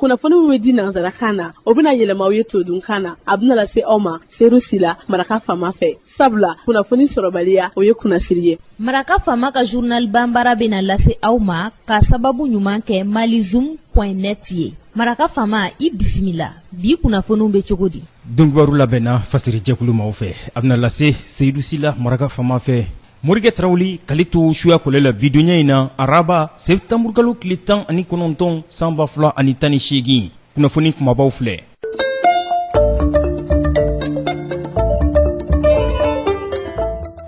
Kunnafoni min bɛ di nansarakan na, o bɛna yɛlɛma aw ye todunkan na. A bɛna lase aw ma Seru Sila, Maraka Faama fɛ, sabula kunnafoni sɔrɔbaliya, o ye kunnasiri ye. Maraka Faama ka journal banbara bɛna lase aw ma ka sababu ɲuman kɛ malizoom.net ye. Maraka Faama, i bisimila. Bi kunnafoniw bɛ cogo di? Donkibaru labɛnna fasirijɛkulu maaw fɛ, a bɛna lase Seyidu Sila, Maraka Faama fɛ. Morikɛ Tarawele k'ale to suya kɔlɛ la bidonya in na, araba sɛtanburukalo tile 19 san 2018. Kunnafoni kumabaw filɛ.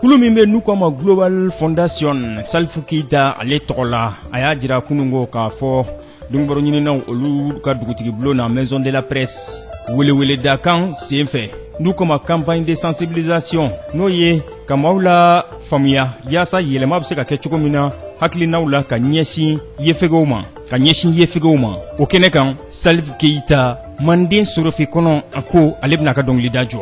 Kulu min bɛ n'u k'a ma Global Fondation, Salifu Keyita ale tɔgɔ la, a y'a jira kununko k'a fɔ donkibaru ɲininaw olu ka dugutigi bulon na, Maison de la Presse, weleweledakan senfɛ n'u k'a ma campagne de sensibilisation, n'o ye ka maaw la faamuya yaasa yɛlɛma bɛ se ka kɛ cogo min na hakilinaw la ka ɲɛsin yefegew ma, ka ɲɛsin yefegew ma. O kɛnɛ kan, Salifu Keyita, manden sorofi kɔnɔ, a ko ale bɛna a ka dɔnkilida jɔ.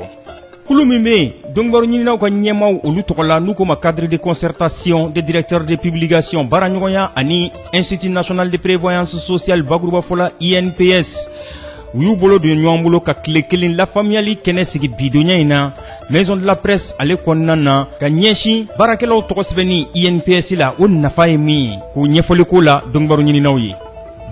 Kulu min bɛ yen donkibaru ɲininaw ka ɲɛmaw olu tɔgɔ la, n'u k'o ma Cadre de concertation des directeurs de publication, baaraɲɔgɔnya ani Institut national de prévoyance sociale, bakurubafɔ la INPS, u y'u bolo don ɲɔgɔn bolo ka tile kelen lafaamuyali kɛnɛ sigi bidonya in na Maison de la Presse ale kɔnɔna na, ka ɲɛsin baarakɛlaw tɔgɔ sɛbɛnni INPS la, o nafa ye min ye, k'o ɲɛfɔli ko la donkibaru ɲininaw ye.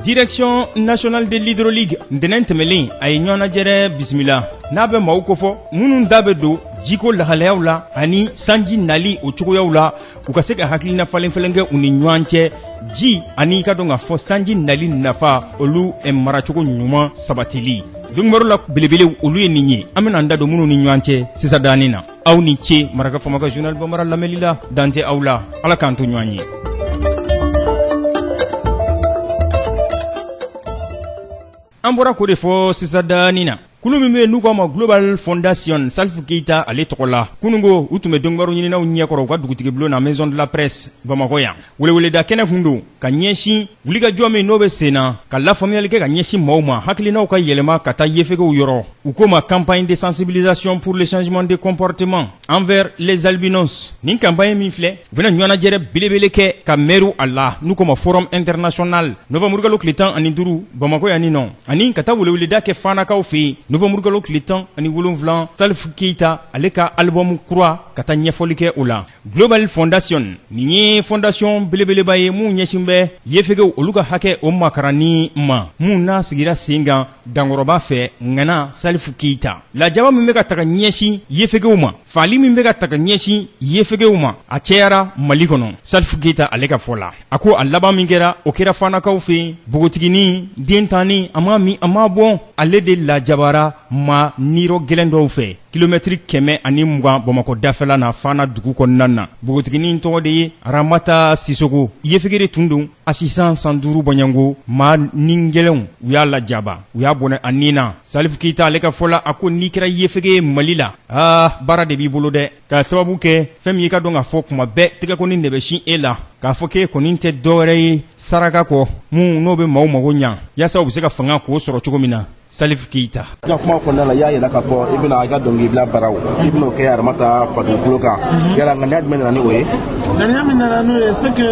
Direction nationale de l'hydraulique, ntɛnɛn tɛmɛlen a ye ɲɔgɔnnajɛrɛ bisimila n'a bɛ maaw kofɔ minnu da bɛ don jiko lahalayaw la ani sanji nali o cogoyaw la, u ka se ka hakilina falen falen kɛ u ni ɲɔgɔn cɛ ji ani i ka dɔn k'a fɔ sanji nali nafa, olu maracogo ɲuman sabatili. Donkibaru la belebelew olu ye nin ye, an bɛna an da don minnu ni ɲɔgɔn cɛ sisan daani na. Aw ni ce Maraka Faama ka journal bambara lamɛnli la. Dan tɛ aw la, Ala k'an to ɲɔgɔn ye. An bɔra k'o de fɔ sisan daani na. Kulu min bɛ yen n'u k'a ma Global Fondation, Salifu Keyita ale tɔgɔ la, kununko u tun bɛ donkibaru ɲininaw ɲɛkɔrɔ u ka dugutigi bulon na, Maison de la Presse, Bamakɔ yan. Weleweleda kɛnɛ kun don ka ɲɛsin wulikajɔ min n'o bɛ sen na ka lafaamuyali kɛ ka ɲɛsin maaw ma, hakilinaw ka yɛlɛma ka taa yefegew yɔrɔ. U k'o ma campagne de sensibilisation pour le changement de comportement envers les albinos. Nin campagne min filɛ, u bɛna ɲɔgɔnnajɛrɛ belebele kɛ ka mɛriw a la, n'u k'o ma Forum international, novanburukalo tile 15 Bamakɔ yan nin nɔ, ani ka taa weleweleda kɛ Fanakaw fɛ yen novanburukalo tile 17, Salifu Keyita ale ka album kura, ka taa ɲɛfɔli kɛ o la. Global Fondation, nin ye fondation belebeleba ye mun ɲɛsin bɛ yefegew olu ka hakɛ o makaranni ma, mun n'a sigira sen kan dankɔrɔba fɛ ŋana Salifu Keyita. Lajaba min bɛ ka taga ɲɛsin yefegew ma, faali min bɛ ka taga ɲɛsin yefegew ma, a cɛyara Mali kɔnɔ. Salifu Keyita ale ka fɔ la, a ko a laban min kɛra, o kɛra Fanakaw fɛ yen. Npogotiginin den tanni, a ma min a ma bɔn, ale de lajabara ma nirɔ gɛlɛn dɔw fɛ kilomɛtiri 120 Bamakɔ dafɛla na, Fana dugu kɔnɔna na. Npogotiginin tɔgɔ de ye Aramata Sisoko, yefege de tun don. A si san san 5 bɔɲɔgɔnko, maa ni gɛlɛnw u y'a lajaba, u y'a bɔnɛ a ni na. Salifu Keyita ale ka fɔ la, a ko n'i kɛra yefege ye Mali la, aa baara de b'i bolo dɛ, k'a sababu kɛ fɛn min i ka dɔn k'a fɔ kuma bɛɛ tɛgɛ kɔni de bɛ sin e la, k'a fɔ k'e kɔni tɛ dɔwɛrɛ ye saraka kɔ, mun n'o bɛ maaw mago ɲa yaasa u bɛ se ka fanga k'o sɔrɔ cogo min na. Salif Keita. I ka kuma kɔnɔna la, i y'a yira k'a fɔ i bɛna i ka dɔnkilibila baaraw, i bɛna o kɛ Aramata fadugukolo kan. Yala ŋaniya jumɛn nana ni o ye? Ŋaniya min nana n'o ye, c'est que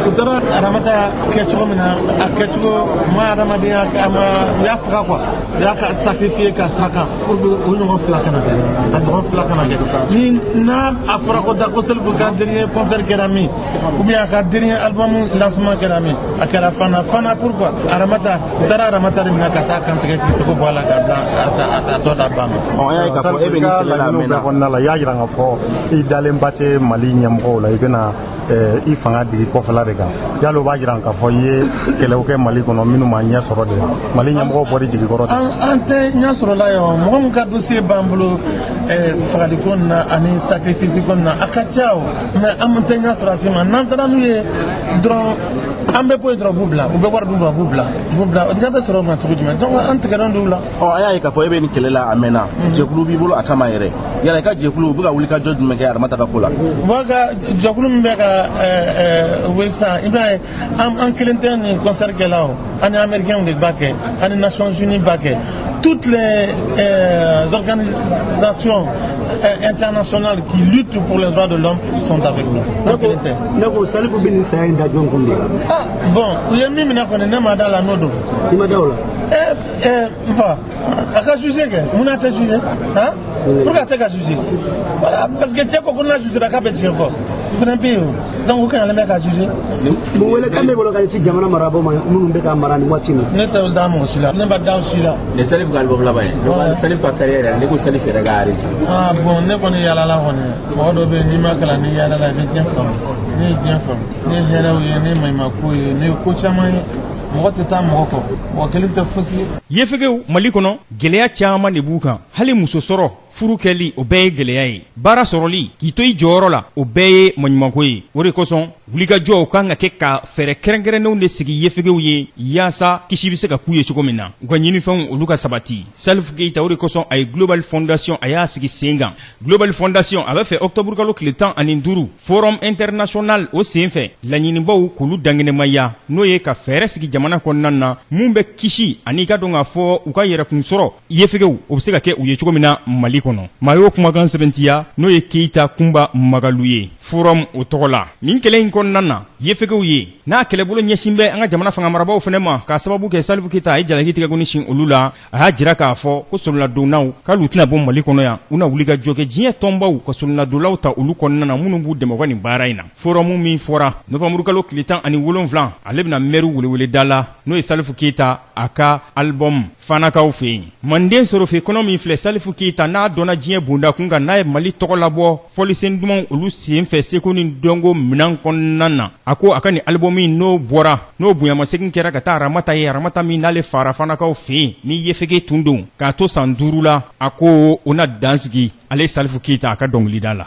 u taara Aramata kɛ cogo min na, a kɛcogo ma adamadenya, a ma, u y'a faga quoi, u y'a ka sacrifier ka saraka pour que o ɲɔgɔn fila kana kɛ, a ɲɔgɔn fila kana kɛ. Ni n'a a fɔra ko da ko Salifu ka dernier concert kɛra min, ou bien a ka dernier album lancement kɛra min, a kɛra Fana. Fana pourquoi? Aramata, u taara Aramata de minɛ ka taa kantigɛ k'i seko bɔ a la ka bila a tɔ da ba ma. Ɔ, an y'a ye k'a fɔ e bɛ nin kɛlɛ la a mɛnna. Kɔnɔna la, i y'a jira k'a fɔ i dalenba tɛ Mali ɲɛmɔgɔw la, i bɛna i fanga digi kɔfɛla de kan. Yala o b'a jira k'a fɔ i ye kɛlɛw kɛ Mali kɔnɔ minnu ma ɲɛ sɔrɔ de, Mali ɲɛmɔgɔw bɔra jigi kɔrɔ de? An tɛ ɲɛ sɔrɔ la yan. Mɔgɔ min ka dossier b'an bolo fagaliko nin na ani sacrifice ko nin na, a ka ca o, mais an tɛ ɲɛ sɔrɔ a si ma. N'an taara n'u ye dɔrɔn, an bɛ bɔ yen dɔrɔn, u b'u bila, u bɛ wari d'u ma, u b'u bila, u b'u bila. Ɲɛ bɛ sɔrɔ o ma cogo jumɛn? Donc an tigɛlen don u la. Ɔ, a y'a ye k'a fɔ e bɛ nin kɛlɛ la a mɛnna, jɛkulu b'i bolo a kama yɛrɛ. Yala i ka jɛkulu, u bɛ ka wuli ka jɔ jumɛn kɛ Aramata ka ko la? U b'a ka jɛkulu min bɛ ka wuli sisan, i b'a ye, an kelen tɛ nin concert kɛla o. An ni Américains de b'a kɛ, an ni Nations Unies b'a kɛ, toutes les organisations internationales qui luttent pour les droits de l'homme sont avec nous. An kelen tɛ. Ne ko Salifu bɛ nin saya in da jɔn kun de? Ah bon, u ye min minɛ kɔni, ne ma da la n'o don. I ma da o la? N fa, a ka juger kɛ, mun na a tɛ juger? Han, pourquoi a tɛ ka juger? Voilà, parce que cɛ ko ko n'a jugera k'a bɛ tiɲɛ fɔ, o fana bɛ yen o, donc o kaɲalen bɛ ka juger. Mun wele kan b'e bolo ka ɲɛsin jamana marabaaw ma minnu bɛ ka mara nin waati in na? Ne tɛ da mɔgɔ si la, ne ma da si la. Ni Salif ka album laban ye, donc Salif ka carrière yɛrɛ, ne ko Salif yɛrɛ ka résumé. Ah bon, ne kɔni yaalala kɔni, mɔgɔ dɔ bɛ yen, n'i ma kalan, n'i yaalala, i bɛ diɲɛ faamu. Ne ye diɲɛ faamu, ne ye hɛrɛw ye, ne ye maɲumanko ye, ne ye ko caman ye. Mɔgɔ tɛ taa mɔgɔ kɔ, mɔgɔ kelen tɛ fosi ye. Yefegew Mali kɔnɔ, gɛlɛya caman de b'u kan. Hali muso sɔrɔ, furu kɛli, o bɛɛ ye gɛlɛya ye. Baara sɔrɔli, k'i to i jɔyɔrɔ la, o bɛɛ ye maɲumanko ye. O de kosɔn wulikajɔw kan ka kɛ ka fɛɛrɛ kɛrɛnkɛrɛnnenw de sigi yefegew ye, yaasa kisi bɛ se ka k'u ye cogo min na, u ka ɲinifɛnw olu ka sabati. Salif Keita, o de kosɔn a ye Global Fondation, a y'a sigi sen kan. Global Fondation a bɛ fɛ octobre kalo tile 15, forum international o sen fɛ, laɲinibaw k'olu dankɛnɛmaya, n'o ye ka fɛɛrɛ sigi jamana kɔnɔna na mun bɛ kisi ani i ka dɔn k'a fɔ u ka yɛrɛkun sɔrɔ yefegew, o bɛ se ka kɛ u ye cogo min na Mali kɔnɔ. Maa y'o kumakan sɛbɛntiya, n'o ye Keyita Kunba Magalu ye forum o tɔgɔ la. Nin kɛlɛ in kɔnɔna na yefegew ye, n'a kɛlɛbolo ɲɛsin bɛ an ka jamana fanga marabaaw fɛnɛ ma, k'a sababu kɛ Salifu Keyita a ye jalaki tigɛkɔni sin olu la. A y'a jira k'a fɔ ko soronadonnaw k'olu tɛna bɔ Mali kɔnɔ yan, u na wuli ka jɔ kɛ diɲɛ tɔnbaw ka soronadonlaw ta olu kɔnɔna na minnu b'u dɛmɛ u ka nin baara in na. Forum min fɔra novembre kalo tile 17, ale bɛna mɛriw weleweleda la, n'o ye Salifu Keyita a ka album Fanakaw fɛ yen. Manden sorofe kɔnɔ min filɛ, Salifu Keyita n'a dɔnna diɲɛ bonda kun kan, n'a ye Mali tɔgɔ labɔ fɔlisen dumanw olu sen fɛ seko ni dɔnko minɛn kɔnɔna na, a ko a ka nin album in n'o bɔra, n'o bonyamasegin kɛra ka taa Aramata ye, Aramata min n'ale fara Fanakaw fɛ yen ni yefege tun don k'a to san 5 la, a ko o na dan sigi ale Salifu Keyita a ka dɔnkilida la.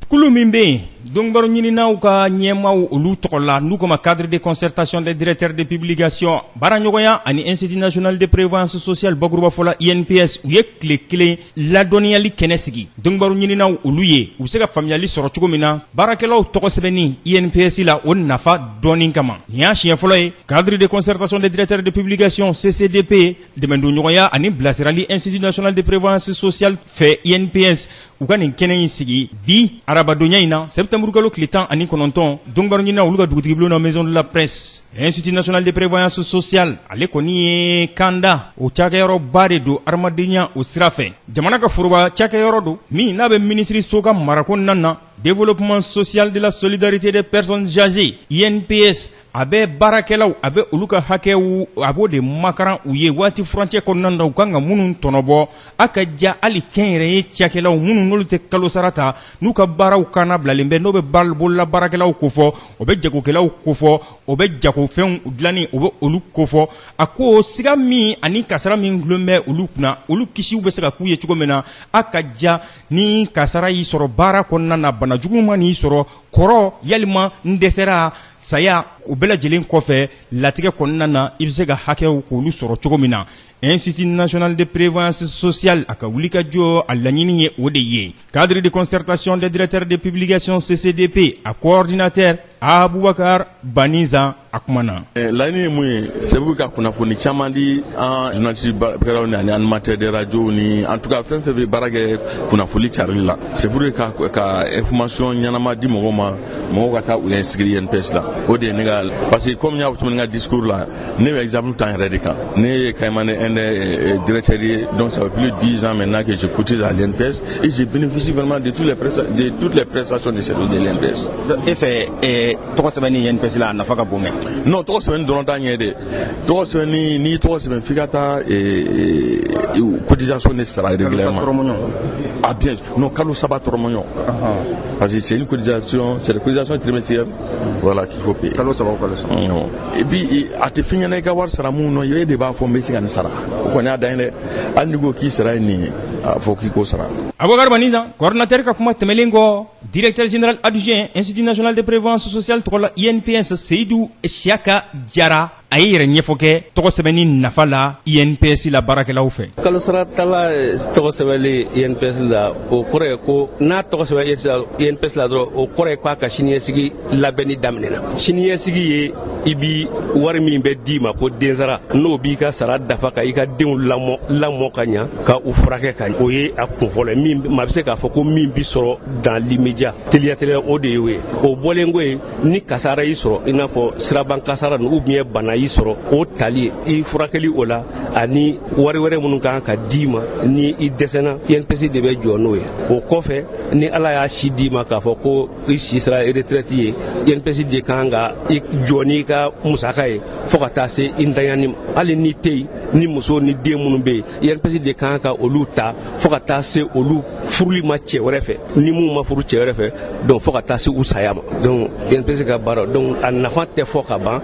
Kulu min bɛ yen donbaro ɲininaw ka ɲɛmaaw olu tɔgɔ la, n'u ko ma cadre de concertation des directeurs de publication, baaraɲɔgɔnya ani Institut national de prévoyance sociale, bakurubafɔ la INPS, u ye tile kelen ladɔnniyali kɛnɛ sigi donbaro ɲininaw olu ye, u bɛ se ka faamuyali sɔrɔ cogo min na baarakɛlaw tɔgɔ sɛbɛnni INPS la, o nafa dɔɔni kama. Nin y'a siɲɛ fɔlɔ ye cadre de concertation des directeurs de publication CCDP, dɛmɛdonɲɔgɔnya ani bilasirali Institut national de prévoyance sociale fɛ INPS, u ka nin kɛnɛ in sigi bi arabadonya in na, septembre kalo tile 19, donbaro ɲininaw olu ka dugutigi bulon na, maison de la presse. Institut national de prévoyance sociale ale kɔni ye kanda o cakɛyɔrɔba de don adamadenya o sira fɛ, jamana ka foroba cakɛyɔrɔ don min n'a bɛ minisiri so ka marako na, développement social de la solidarité des personnes âgées. INPS a bɛ baarakɛlaw, a bɛ olu ka hakɛw, a b'o de makaran u ye waati furancɛ kɔnɔna na, u kan ka minnu tɔnɔbɔ. A ka ja hali kɛnyɛrɛye cakɛlaw minnu n'olu tɛ kalo sara ta, n'u ka baaraw kana bilalen bɛ, n'o bɛ bolola baarakɛlaw kofɔ, o bɛ jagokɛlaw kofɔ, o bɛ jagofɛnw dilanni, o bɛ olu kofɔ. A ko siga min ani kasara min gulon bɛ olu kunna, olu kisiw bɛ se ka k'u ye cogo min na. A ka ja ni kasara y'i sɔrɔ baara kɔnɔna na, bana jugu ma n'i sɔrɔ, kɔrɔ yalima n dɛsɛra, saya, o bɛɛ lajɛlen kɔfɛ latigɛ kɔnɔna na, i bɛ se ka hakɛw k'olu sɔrɔ cogo min na. Institut national de prévoyance sociale a ka wulikajɔ a laɲini ye o de ye. Cadre de concertation des directeurs de publication CCDP, a coordinateur Aboubacar Banizan a kumana. Laɲini ye mun ye? C'est pour ka kunnafoni caman di an journaliste baarakɛlaw ni ani animateur de radio ni en tout cas fɛn fɛn bɛ baara kɛ kunnafoni carili la. C'est pour ka information ɲɛnama di mɔgɔw ma, mɔgɔw ka taa u inscrire INPS la. O de ye ne ka, parce que comme n y'a fɔ cogo min n ka discours la, ne bɛ exemple ta n yɛrɛ de kan. Ne ye Kayimane un directeur ye, donc ça fait plus de 10 ans maintenant que je cotise à l'INPS et je bénéficie vraiment de toutes les prestations de service de l'INPS. E fɛ, tɔgɔ sɛbɛnni INPS la, a nafa ka bon mɛ? Non, tɔgɔ sɛbɛnni dɔrɔn t'a ɲɛ dɛ. Tɔgɔ sɛbɛnni, n'i tɔgɔ sɛbɛn, f'i ka taa cotisation de sara régulièrement. Ah bien, non, kalo saba tɔrɔmɔɲɔ. Parce que c'est une cotisation, c'est la cotisation trimestrielle, voilà, qu'il faut payer. Kalo saba o kalo saba. Et puis a tɛ fɛn ɲɛna i ka wari sara mun nɔ, e de b'a fɔ n bɛ se ka nin sara. O kɔni y'a dan ye dɛ. Hali n'i ko k'i sara ye nin ye, a fɔ k'i k'o sara. Aboubacar Banizan, coordinateur ka kuma tɛmɛlen kɔ, directeur général adjoint Institut national de prévoyance sociale tɔgɔ la INPS, Seydou Siaka Jara. A ye yɛrɛ ɲɛfɔ kɛ tɔgɔ sɛbɛnni nafa la INPS la baarakɛlaw fɛ. Kalosaratala tɔgɔ sɛbɛnli INPS la, o kɔrɔ ye ko n'a tɔgɔ sɛbɛn INPS la dɔrɔn, o kɔrɔ ye k'a ka siniɲɛsigi labɛnni daminɛna. Siniɲɛsigi ye i bi wari min bɛ d'i ma ko densara, n'o b'i ka sara dafa ka i ka denw lamɔ ka ɲa, ka u furakɛ ka ɲa, o ye a kunfɔlɔ ye. Min maa bɛ se k'a fɔ ko min bi sɔrɔ dans l'immédiat, teliya teliya, o de y'o ye. O bɔlen ko ye, ni kasara y'i sɔrɔ, i n'a fɔ siraban kasara ninnu, ou bien bana y'i sɔrɔ, o tali i furakɛli o la, ani wari wɛrɛ minnu kan ka d'i ma ni i dɛsɛna, INPS de bɛ jɔ n'o ye. O kɔfɛ, ni Ala y'a si d'i ma k'a fɔ ko i si sera retraite ye, INPS de kan ka i jɔ n'i ka musaka ye fo ka taa se i ntanyani ma. Hali n'i tɛ yen, ni muso ni den minnu bɛ yen, INPS de kan ka olu ta fo ka taa se olu furuli ma cɛ wɛrɛ fɛ, ni mun ma furu cɛ wɛrɛ fɛ, donc fo ka taa se u saya ma. Donc INPS ka baara, donc a nafa tɛ fɔ ka ban,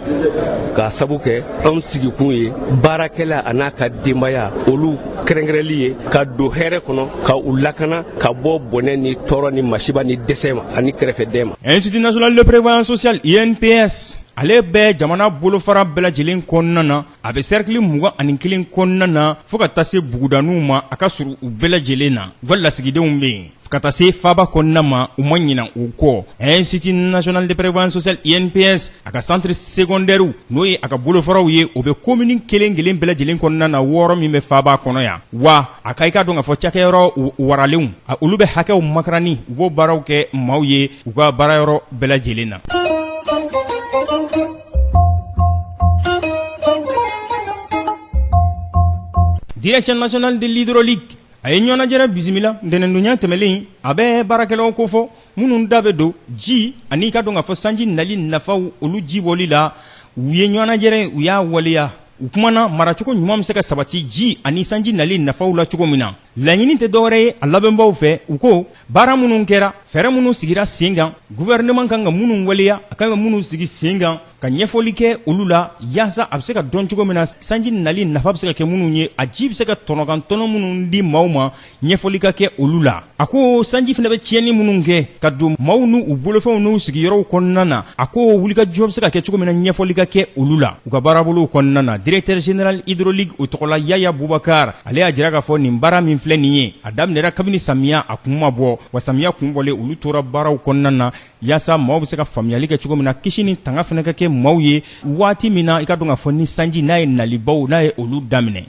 k'a sabu kɛ anw sigikun ye baarakɛla a n'a ka denbaya, olu kɛrɛnkɛrɛnli ye ka don hɛrɛ kɔnɔ, ka u lakana ka bɔ bɔnɛ ni tɔɔrɔ ni masiba ni dɛsɛ ma ani kɛrɛfɛdɛn ma. Institut national de prévoyance sociale INPS, ale bɛ jamana bolofara bɛɛ lajɛlen kɔnɔna na. A bɛ cercle 21 kɔnɔna na, fo ka taa se bugudaninw ma, a ka surun u bɛɛ lajɛlen na. U ka lasigidenw bɛ yen ka taa se faaba kɔnɔna ma, u ma ɲina u kɔ. Institut national de prévoyance sociale INPS, a ka centre secondaire, n'o ye a ka bolofaraw ye, o bɛ commune kelen kelen bɛɛ lajɛlen kɔnɔna na, 6 min bɛ faaba kɔnɔ yan. Wa a ka i ka dɔn k'a fɔ cakɛyɔrɔ waralenw, olu bɛ hakɛw makarani, u b'o baaraw kɛ maaw ye u ka baarayɔrɔ bɛɛ lajɛlen na. Direction nationale de l'hydraulique, a ye ɲɔgɔnnajɛrɛ bisimila ntɛnɛndonya tɛmɛlen. A bɛ baarakɛlaw kofɔ minnu da bɛ don ji ani i ka dɔn k'a fɔ sanji nali nafaw, olu ji bɔli la. U ye ɲɔgɔnnajɛrɛ, u y'a waleya. U kumana maracogo ɲuman bɛ se ka sabati ji ani sanji nali nafaw la cogo min na. Laɲini tɛ dɔwɛrɛ ye a labɛnbaw fɛ. U ko baara minnu kɛra, fɛɛrɛ minnu sigira sen kan, gouvernement kan ka minnu waleya, a kan ka minnu sigi sen kan, ka ɲɛfɔli kɛ olu la, yaasa a bɛ se ka dɔn cogo min na sanji nali nafa bɛ se ka kɛ minnu ye, a ji bɛ se ka tɔnɔkan tɔnɔ minnu di maaw ma, ɲɛfɔli ka kɛ olu la. A ko sanji fana bɛ tiɲɛni minnu kɛ ka don maaw n'u bolofɛnw n'u sigiyɔrɔw kɔnɔna na, a ko wulikajɔ bɛ se ka kɛ cogo min na, ɲɛfɔli ka kɛ olu la u ka baarabolow kɔnɔna na. Directeur général hydraulique o tɔgɔ la Yaya Bubakar, ale y'a jira k'a fɔ nin baara min filɛ nin ye, a daminɛra kabini samiya a kun ma bɔ, wa samiya kun bɔlen, olu tora baaraw kɔnɔna na yaasa maaw bɛ se ka faamuyali kɛ cogo min na, kisi ni tanga fana ka kɛ maaw ye waati min na i ka dɔn k'a fɔ ni sanji n'a ye nalibaw n'a ye olu daminɛ.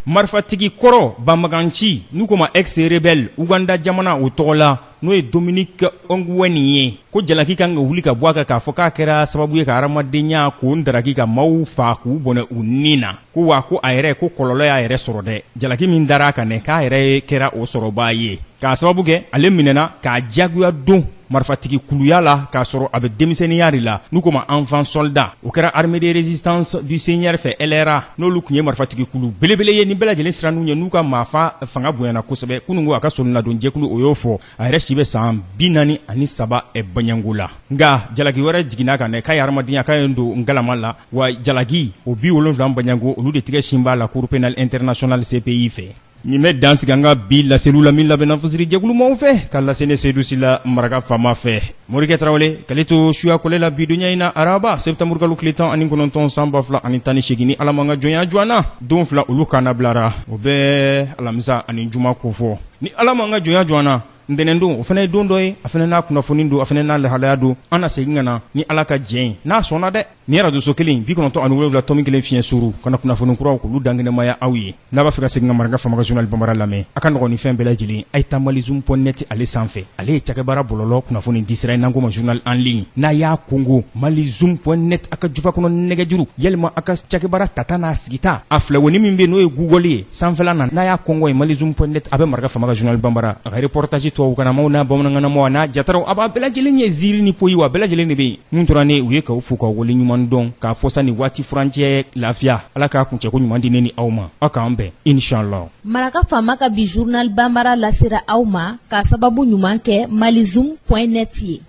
Marifatigi kɔrɔ banbaganci, n'u ko ma ex rebelle, Uganda jamana o tɔgɔ la, n'o ye Dominique Ongwen ye, ko jalaki kan ka wuli ka bɔ a kan k'a fɔ k'a kɛra sababu ye ka hadamadenya k'o ndaraki ka maaw fa k'u bɔnɛ u ni na. Ko wa ko a yɛrɛ ko kɔlɔlɔ y'a yɛrɛ sɔrɔ dɛ, jalaki min dara a kan dɛ, k'a yɛrɛ kɛra o sɔrɔbaa ye, k'a sababu kɛ ale minɛna k'a diyagoya don marifatigi kuluya la k'a sɔrɔ a bɛ denmisɛnninya de la, n'u ko ma enfant soldat. O kɛra armée de résistance du Seigneur fɛ, LRA, n'olu tun ye marifatigi kulu belebele ye ni bɛɛ lajɛlen siran'u ɲɛ, n'u ka maafa fanga bonyana kosɛbɛ. Kununko a ka soronadon jɛkulu o y'o fɔ. A yɛrɛ si bɛ san 43 baɲango la. Nka jalaki wɛrɛ jiginna kan dɛ, k'a ye hadamadenya k'a ye don ngalama la, wa jalaki o 70 baɲango, olu de tigɛ sin b'a la Cour pénale internationale CPI fɛ. Nin bɛ dan sigi an ka bi laseliw la min labɛnna fusiri jɛkulu maaw fɛ ka lase ne Seydou Sila maraka faama fɛ. Morikɛ Tarawele k'ale to suya kɔlɛ la bi donya in na, araba septembre kalo tile 19 san 2018, ni Ala m'an ka jɔnya jɔ an na, don fila olu kan bilara, o bɛ alamisa ani juma kofɔ. Ni Ala m'an ka jɔnya jɔ an na, ntɛnɛndon o fana ye don dɔ ye, a fana n'a kunnafoni don, a fana n'a lahalaya don. An na segin ka na ni Ala ka jɛn ye, n'a sɔnna dɛ. Ni arajoso kelen 97 tomi 1 fiɲɛ suru ka na kunnafoni kuraw k'olu dankɛnɛmaya aw ye. N'a b'a fɛ ka segin ka maraka faama ka journal bambara lamɛn, a ka nɔgɔn ni fɛn bɛɛ lajɛlen, a ye taa malizoom.net ale sanfɛ. Ale ye cakɛbaara bɔlɔlɔ kunnafoni di sira ye n'an ko ma journal en ligne. N'a y'a kongo malizoom.net a ka jufa kɔnɔ nɛgɛjuru, yalima a ka cakɛbaara tata n'a sigita, a filɛwoni min bɛ yen n'o ye Google ye sanfɛla na, n'a y'a kongo ye malizoom.net, a bɛ maraka faama ka journal bambara, a ka reportage tubabukanamaw n'a bamanankanamaw n'a jataraw, a b'a bɛɛ lajɛlen ye ziiri ni poyi, wa bɛɛ lajɛlen de bɛ yen. Mun tora ne u ye k'aw fo k'aw waleɲuman dɔn, k'a fɔ sa ni waati furancɛ lafiya, Ala k'a kuncɛko ɲuman di ne ni aw ma. Aw k'an bɛn inchallah. Maraka faama ka bi journal bambara lasera aw ma k'a sababu ɲuman kɛ malizoom.net ye.